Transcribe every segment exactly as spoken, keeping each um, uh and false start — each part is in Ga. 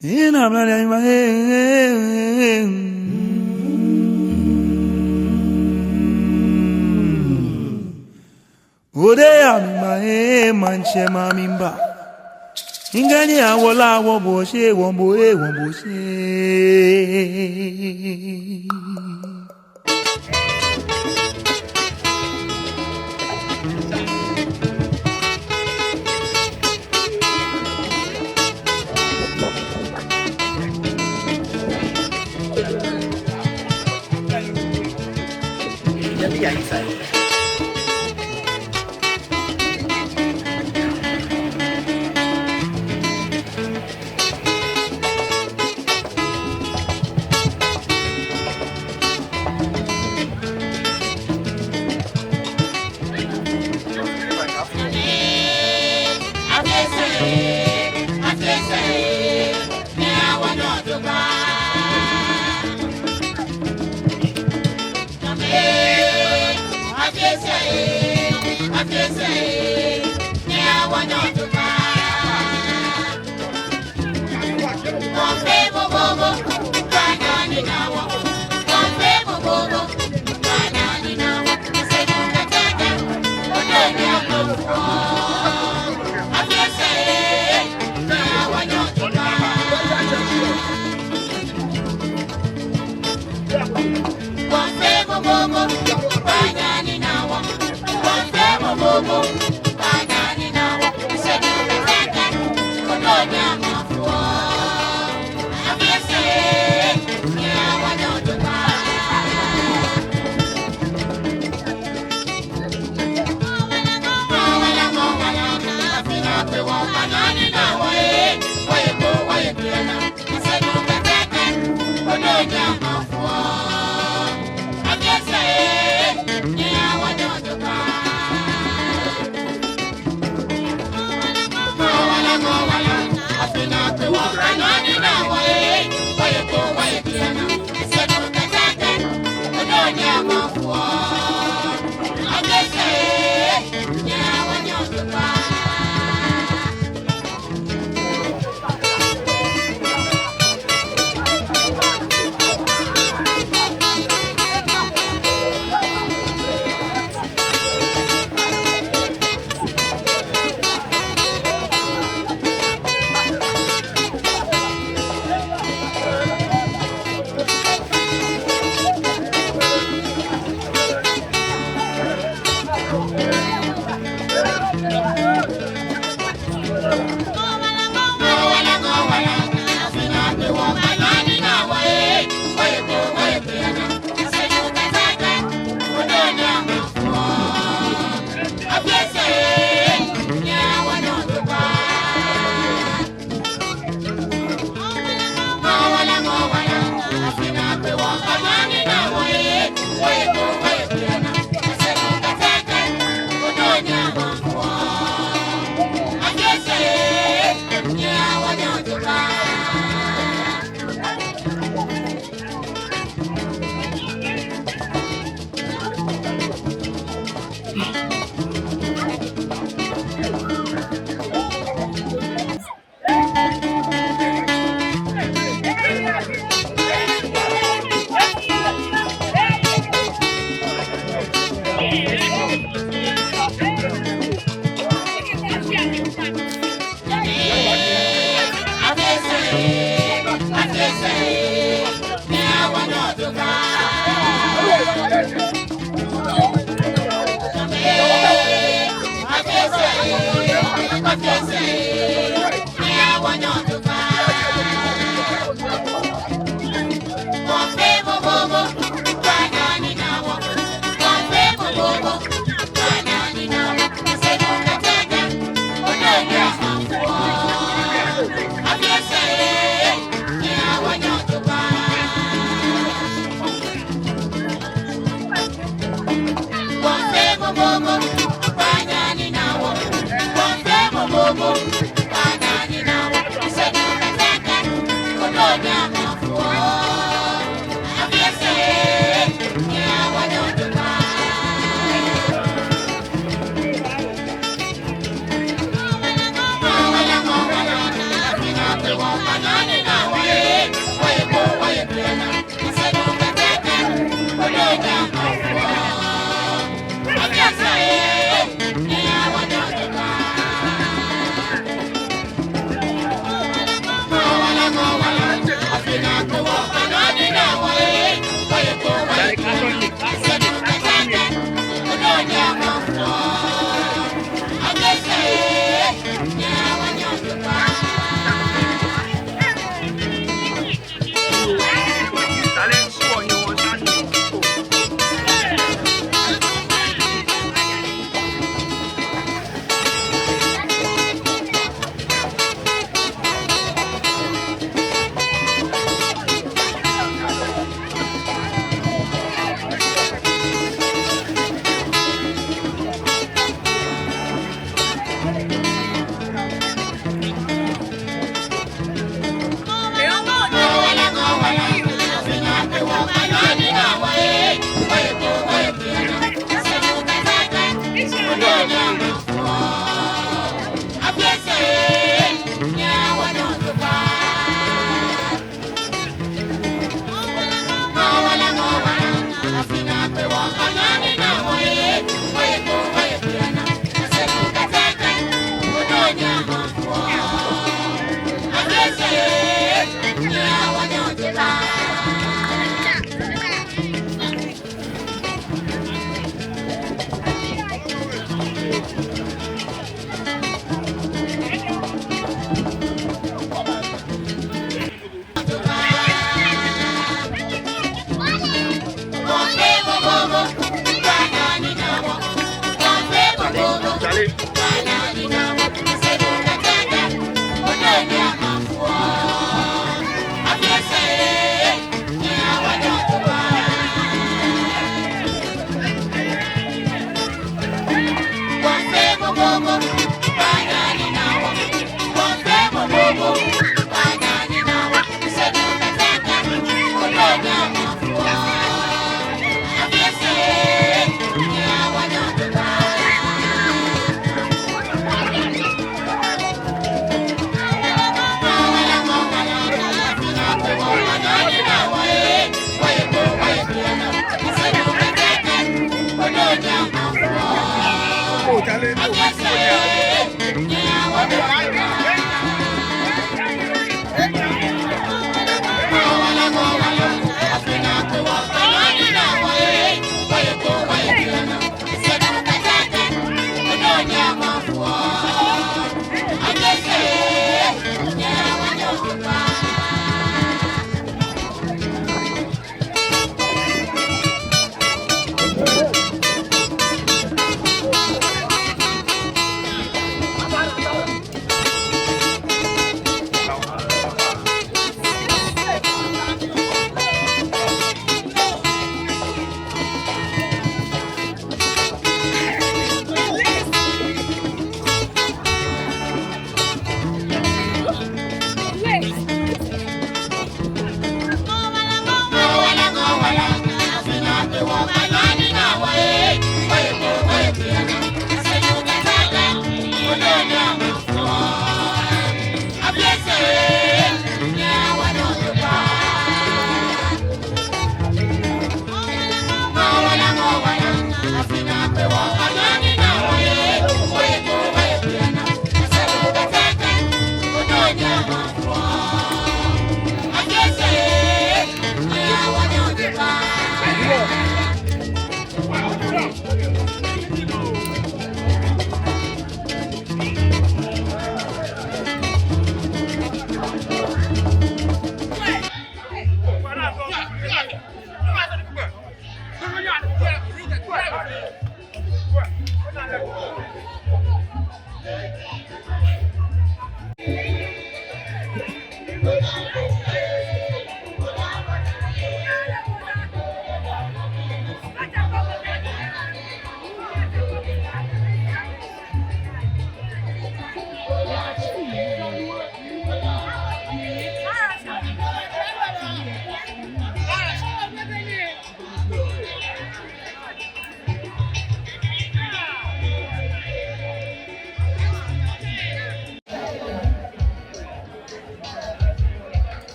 Ina mla ya ima, eh, eh, eh. Ode ya mi ma, eh, maŋtsɛ ma mi mba. Ŋkɛɛ ni awo la awo bo shi, wo bo, eh, wo bo shi.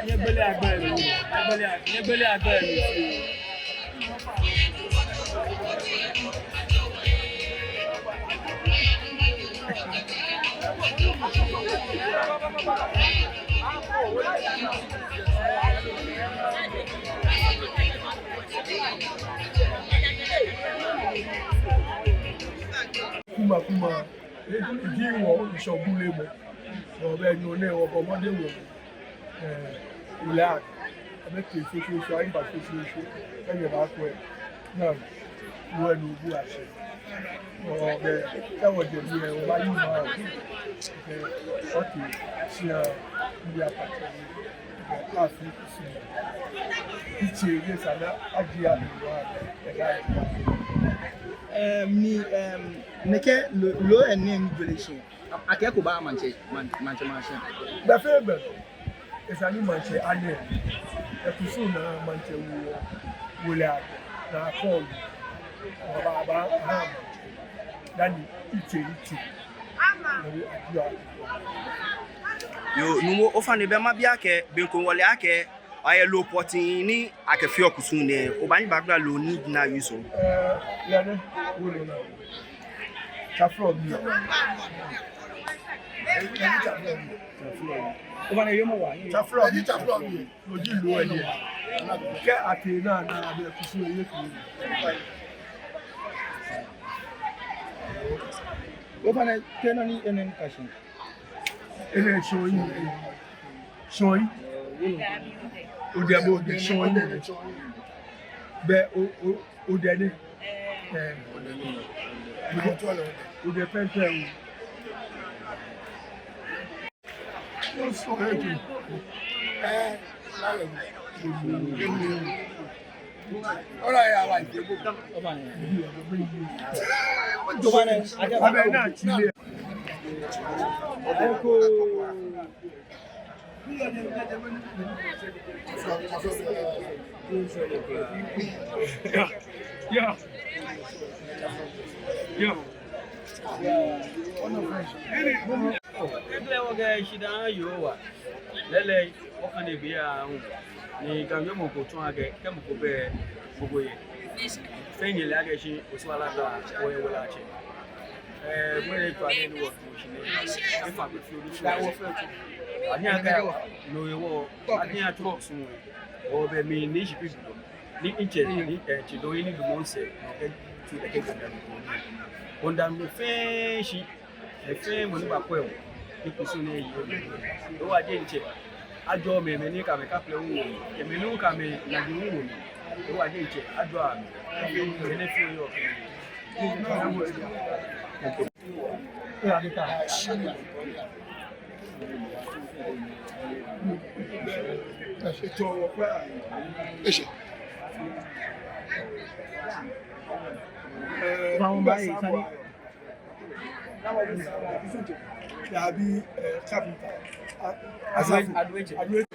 Nyɛgbele agba mli, nyɛgbele, nyɛgbele agba mli. Kuma, kuma. Eji wɔ ŋshɔ bule mɔ. Wɔbɛ nyɔŋ nɛɛ wɔbɔ mɔdɛŋ wɔ, eh, wulɛ akɛ abɛ tee fɛfɛɛfɛo, ayi ba fɛfɛɛfɛo. Kɛ nyɛbaakwɛ naa, no hewɔ ni obu ashi. Wɔbɛ, kɛ wɔjɛ biɛ, wɔbaayi ma. Kɛ wɔtee shia, ni apata. Afi kusum. Itsɛ yɛ sane aji abi wa. Ɛɛ, mi, ɛɛ, nɛkɛ loo, loo enɛ ni jɔle shi. Akɛ eko baa maŋtsɛ, maŋ-, maŋtsɛ, maŋtsɛ. Be fɛɛ be. Esa ni maŋtsɛ anɛ. Ekusum naa maŋtsɛ wo, wulɛ akɛ. Naa kɔlu. Wɔbaa, baa, ha maŋtsɛ. Dani itsɛ, itsɛ. Naa wo aji abi. Yoo, numo, ofainɛ, bɛ mabi akɛ, be ko wɔle akɛ, ayɛ loo pɔtɛɛ ni akɛfeɔ kusum nɛɛ, obaanyɛ obagbala loo ni ji nɔ ni awie so? Ɛɛ, yɛ nɛɛ, wolo naa. Taflɔ bi. Yɛ nɛɛ taflɔ bi. Taflɔ bi. Ofainɛ, yɛ mɔ wa. Taflɔ bi, taflɔ bi. No ji loo lɛ. Kɛ atee naa, naa, abɛ kusum lɛ yɛ kuu. Ofainɛ, tee nɔ ni enɛ ni ka shi. Enɛ shɔŋŋ. Shɔŋŋ. Odɛ, bo odɛ shɔŋŋ. Bɛ o, o, odɛ nɛ. Ɛɛ. Odɛ pɛntɛ o. Yeah. Yeah. Yeah. Egbla wɔkɛ shidaa Yehowa. Lɛɛlɛŋ, wɔkaneɔ be aahu. Ni kɛ mɔ ko tsɔɔ akɛ, kɛ mɔ ko bɛ, mɔ ko yɛ. Fɛɛ nyɛle akɛ shi, Osu Alata, wɔyɛ wɔlatsɛ. Ɛɛ, mɛni etswa nɛɛ ni wɔtsu shi nɛɛ. Efa be fioo ni shi. Ani akɛ, no hewɔ, ani atsɔ sumɔ. Wɔbɛ mli ni shi bi. Ni mitsɛ, ni, ɛɛ, tsi dɔ yi ni dumɔ sɛɛ, no kɛ, tsu kɛ kɛ kɛ kɛ. Wɔmiida mli fɛɛ shi. Efee mɔ ni bakwɛ wɔ, ni kusum nɛɛ yi wɔ. Owa je ntsɛ. Ajɔɔ mɛi, mɛi ni kɛ amɛ kaplɛ hu wɔ. Kɛ mɛi ni kɛ amɛ naji hu wɔ. Owa je ntsɛ. Ajɔɔ amɛ. Mɛi ni fee yɔ. Ese. Vamos, vai, Sani. Dabi, eh, carpenter. A-, Adueje. Adueje.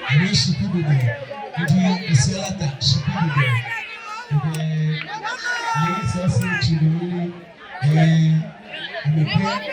Ani shipi dodo. Edi Osu Alata shipi dodo. Edi Yesu asi tsi do ni, eh, amɛkɛ.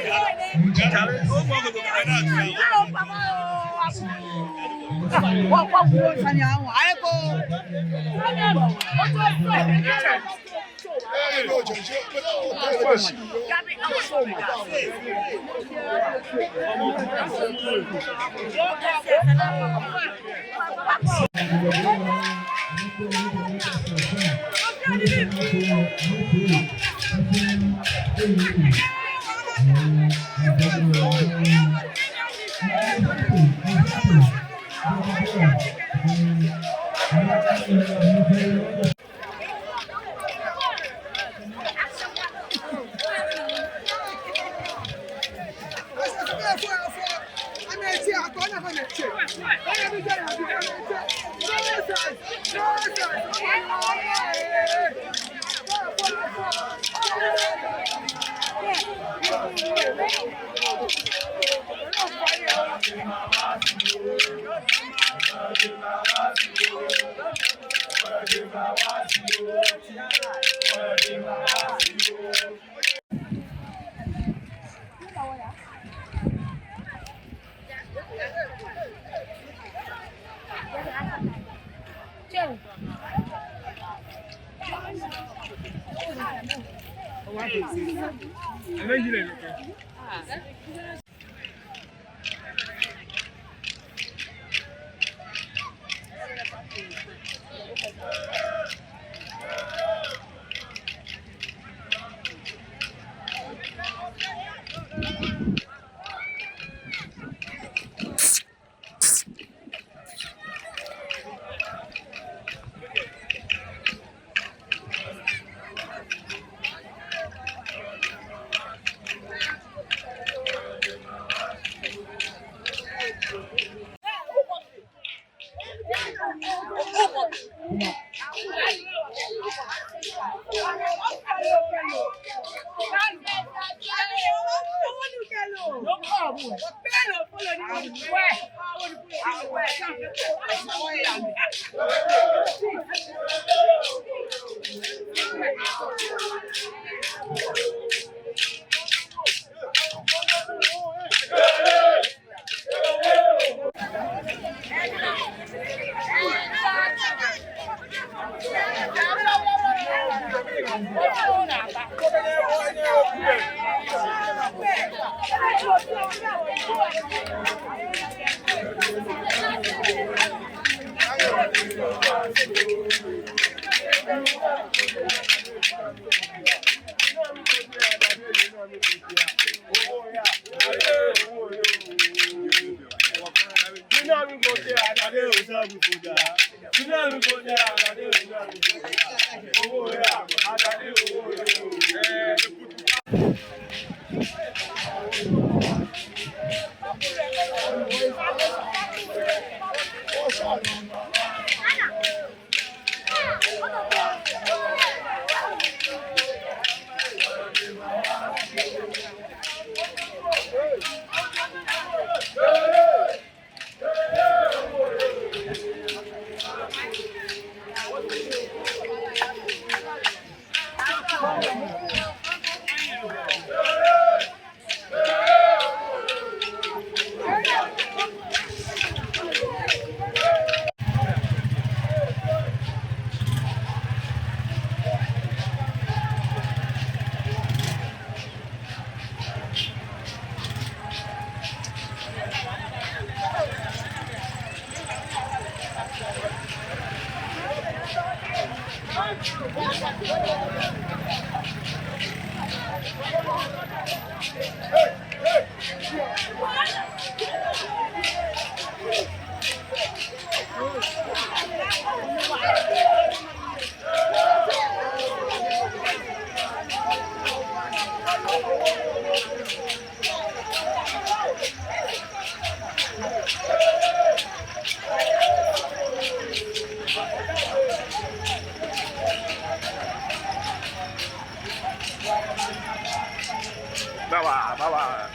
Bawa, bawa,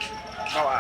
bawa.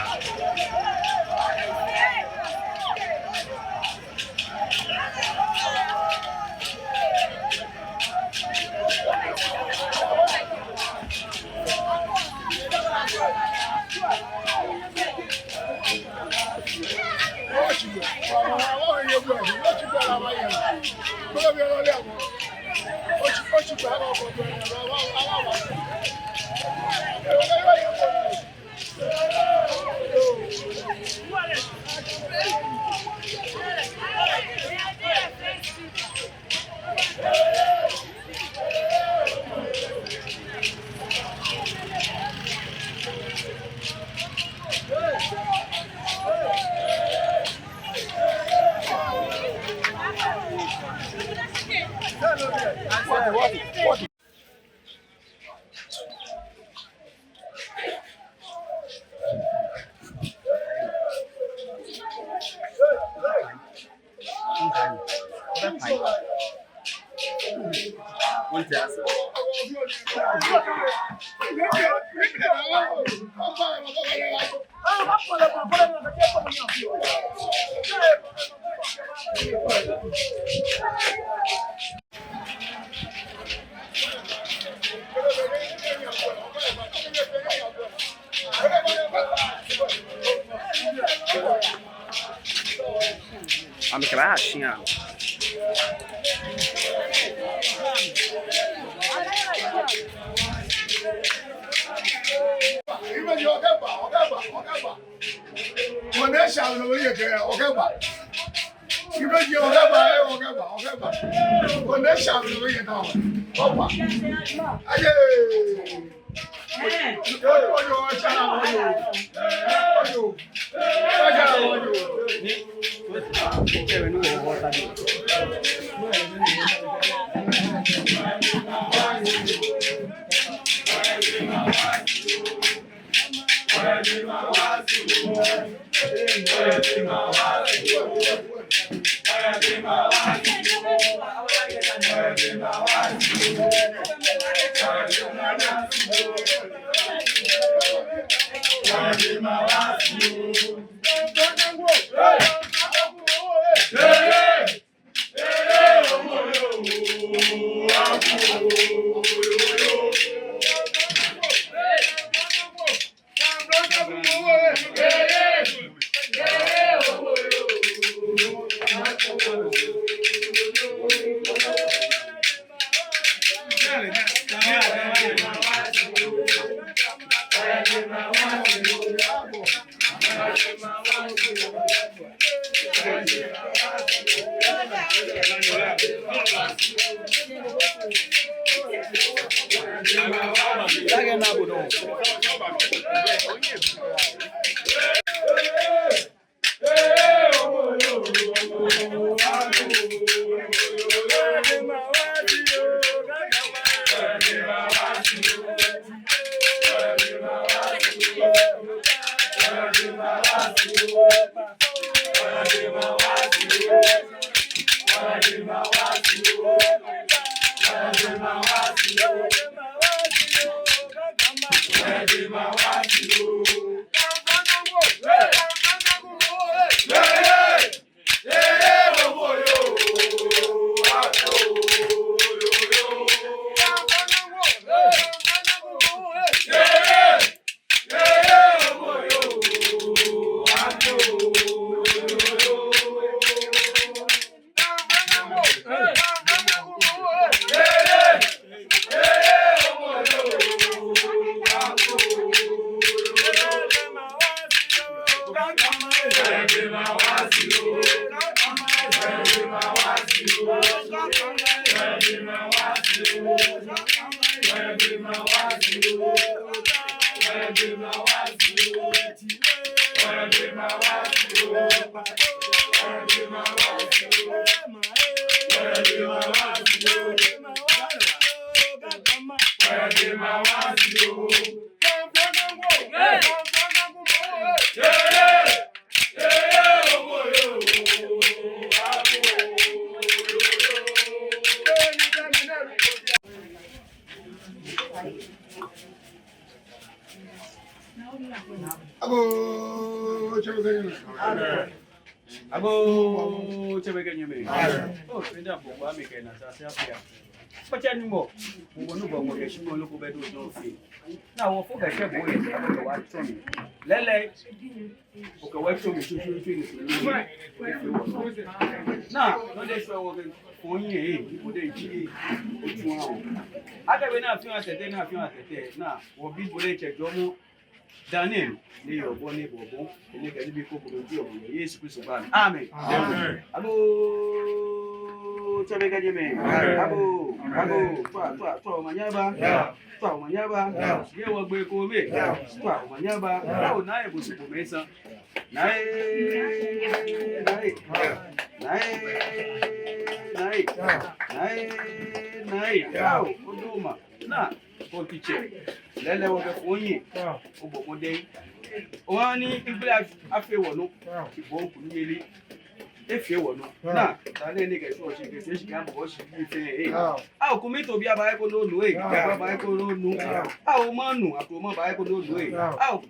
Amɛkɛ ba shia. Ɔkɛba, ɔkɛba, ɔkɛba. Wɔnɛ sha nɔ yɛ kɛ, ɔkɛba. Ibe ji ɔkɛba, ɛ, ɔkɛba, ɔkɛba. Wɔnɛ sha nɔ yɛ ta. Ɔba. Aye. Oyo, oyo, sha na oyo. Oyo. Sha na oyo. Agoo, tsɛmɛi kɛ nyɛmɛi. Agoo, tsɛmɛi kɛ nyɛmɛi. Oo, mɛni abɔ kwa mi kɛ na sa se afia. Kpɔtɛ ni mɔ, mɔ ni bɔ mɔ kɛ shi mɔ loko bɛ do jɔ fi. Ni wɔfo kɛ kɛ bo yɛ, abɔ kɛ wa tsɔ mi. Lɛlɛ, okɛ wa tsɔ mi, tsɔ, tsɔ, tsɔ, tsɔ, tsɔ. Ni, nɔ de sɔ wɔkɛ, ko nyi, ee, ko de ji, ee, otu awo. Akɛ be ni afia tɛtɛ, ni afia tɛtɛ, ni, wɔbi bo de tsɛ jɔɔmɔ. Daniel, ni yɔɔ bɔ ni bɔ bɔ, ni kɛ nibii ko bɔ ni yɔɔ bɔ, Yesu Kristo gbɛi. Amen. Amen. Agoo, tsɛmɛi kɛ nyɛmɛi. Amen. Agoo, agoo, tswa, tswa, tswa, omanye aba. Yeah. Tswa, omanye aba. Yeah. Yɛ wɔgbɛ ko mli. Yeah. Tswa, omanye aba. Yeah. Ao, naa yɛ bosu ko mli sa. Naa ee, naa ee. Yeah. Naa ee, naa ee. Yeah. Naa ee, naa ee. Yeah. Ao, odoma. Ni, kɔnti tsɛ, lɛlɛ wɔkɛ fɔŋ yi. Obɔ mɔdɛŋ. Oha ni ŋkpɛlɛ afee wɔnɔ. Kibɔ kunimyeli efee wɔnɔ. Ni, ta ni ni kɛ shwɔ shi kɛ shwɔ shi kɛ bɔ shi bi fɛɛ, ee. Ao, kumi to bi aba eko nɔ nu, ee. Aba eko nɔ nu. Ao, manu, ato ma ba eko nɔ nu, ee. Ao.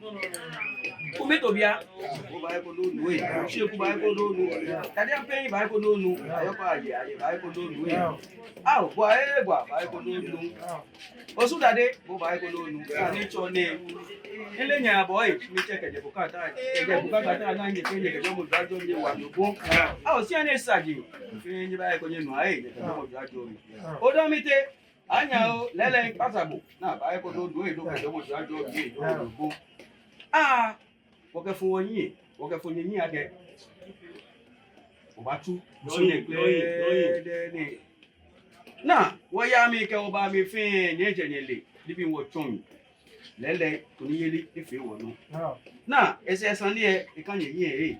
Kome Tobia, bo baaye koni onu ee. Shieku baaye koni onu. Kadiampɛŋ baaye koni onu. Ayɔkɔ Aye, Aye baaye koni onu ee. Ao, Bua ee, Bua baaye koni onu. Osu Dade, bo baaye koni onu. Sane tsɔ nɛ. Ele nyɛ abɔ ee, mitsɛ kɛjɛ bukata, kɛjɛ bukata naa nyɛkɛ nyɛkɛ jɔɔmɔ jɔɔ nyɛwa nyɛbɔ. Ao, sia nɛ saji. Fɛɛ nyɛbaaye koni nyɛnu ee, nyɛkɛ jɔɔmɔ jɔɔ nyɛ. Odɔmite, Anya oo, lɛɛlɛŋ kpasa bo. Naa baaye koni onu ee, nɔ kɛ jɔɔmɔ jɔɔ nyɛ, nyɛbɔ. Aa, wɔkɛfɔ wɔnyiɛ, wɔkɛfɔ nyɛnyiɛ akɛ wɔbaatsu nɔ ni kpɛlɛɛdɛɛ nɛ. Naa wɔyaa mli kɛ wɔbaa mli fɛɛ, nyɛjɛ nyɛle nibii wɔtsɔ mli. Lɛɛlɛŋ kunimyeli efee wɔnɔ. Naa esɛɛ sane lɛ, eka nyɛnyiɛ ee.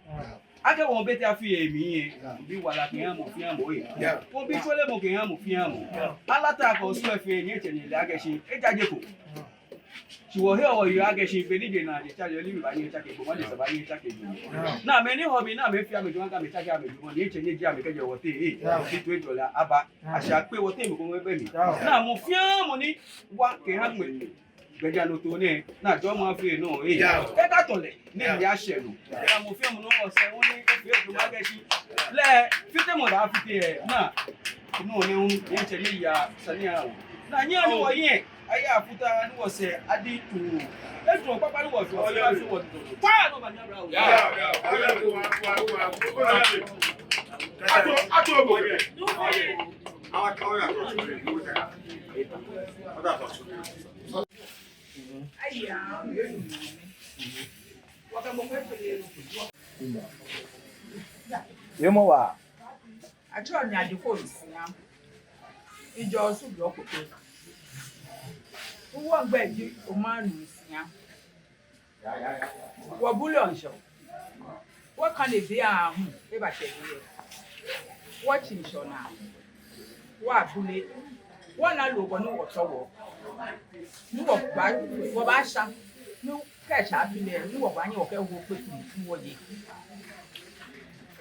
Akɛ wɔbɛ tɛ afi lɛ mli lɛ, wɔbii wala kɛha mɔ fɛɛ mɔ ee. Wɔbii tsolemɔ kɛha mɔ fɛɛ mɔ. Alata kɛ Osu lɛ fɛɛ, nyɛjɛ nyɛle akɛ shi ejaje ko. Shi wɔhe wɔyeɔ akɛ shi be ni je naa je tsake, Libii baanyɛ atsake, gbɔmɔ adesa baanyɛ atsake jogbaŋŋ. Naa mɛi ni hɔ mli, naa mɛi fɛɛ amɛjogbaŋŋ, kɛ amɛtsake amɛjogbaŋŋ, nyɛjɛ nyɛjie amɛ kɛjɛ wɔteŋ ee. Shi toiŋjɔlɛ aba, ashia kpe wɔteŋ mli ko mɛi bɛ mli. Naa mɔ fɛɛ mɔ ni wa kɛha mɛi gbɛjianɔtoo nɛɛ, naa jɔɔmɔ afee nɔ ee. Kɛ ka tɔ lɛ, ni mli ashɛ nɔ. Naa mɔ fɛɛ mɔ nɔ wɔsɛɛ wɔnyiɛ kɛ fee jogbaŋŋ akɛ shi lɛ fitemɔ baafite ee. Naa nɔ nɛ hu, nyɛtsɛ ni yaa sane lɛ awo. Naa nyɛ ni wɔyɛ, aya futa ni wɔsɛɛ adi tu. Etu kpakpa ni wɔtu, wɔfee afi wɔtu. Fire no ba nyabra wo. Ato, ato bo. Yemɔ wa. Atsɛɔ mi Adekoyu Nsia. Mijɛ Osu Blɔfo Kotoka. Wɔ gbɛi ji Omaanu Nsia. Wɔbule ŋshɔ. Wɔkane be aahu, eba tsɛ be lɛ. Wɔtsi ŋshɔ naa. Wɔbule. Wɔna loo bɔ ni wɔtsɔɔ wɔ. Ni wɔba, wɔbaasha. Ni kɛ etsɛ afi lɛ, ni wɔbaanyɛ wɔkɛwo kpekpe ni wɔye.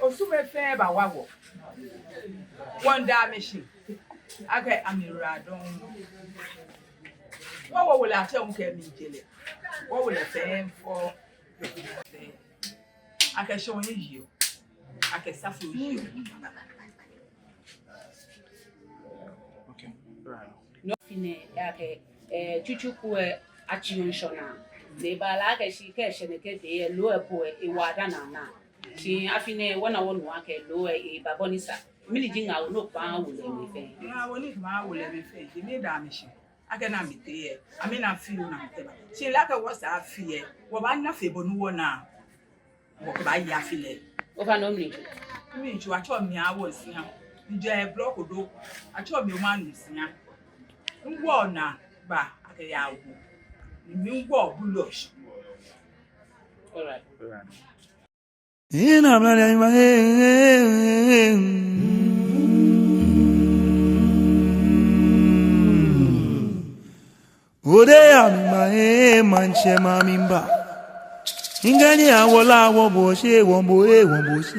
Osumɛi fɛɛ bawa wɔ. Wɔmiida amɛ shi akɛ amɛyiwaladɔŋŋ. Wɔ wɔwolɛi atsɛɔ wɔ kɛ mijɛ lɛ. Wɔwolɛi fɛɛ fɔ. Akɛ shɔŋŋ yiɔ. Akɛ safo yiɔ. Okay. Right. Nɔ fɛɛ nɛ, akɛ, eh, tsutsu ko, eh, atsi ŋshɔ naa. Ni eba lɛ akɛ shi kɛ eshɛ nɛkɛ be lɛ, loo lɛ po lɛ, ewa daa naa naa. Shi afi nɛɛ, wɔna wɔnu akɛ loo lɛ, eba bɔ ni sa. Mɛni ji ŋaawoo ni okɛbaaha wɔwolɛi amli fɛɛ? Ŋaawoo ni mikɛbaaha wɔwolɛi amli fɛɛ, ji miida amɛ shi. Akɛ naa mitee lɛ, amɛna fioo naa mitee ba. Shi lɛ akɛ wɔsɛɛ afi lɛ, wɔbaana fe bɔ ni wɔna. Wɔkɛbaaye afi lɛ. Ofainɛ, omli tsu? Mimli tsu, atsɛɔ mi Awo Nsia. Mijɛ Blɔfo Kotoka. Atsɛɔ mi Omaanu Nsia. Miwo naa ba akɛ yaa wo. Ni miwo bulɔsh. All right. Ina mla ya ima, eh, eh, eh, eh. Ode ya mimba, eh, maŋtsɛ ma mimba. Ŋkɛɛ ni awo lɛ awo bo shi, wo bo, eh, wo bo shi.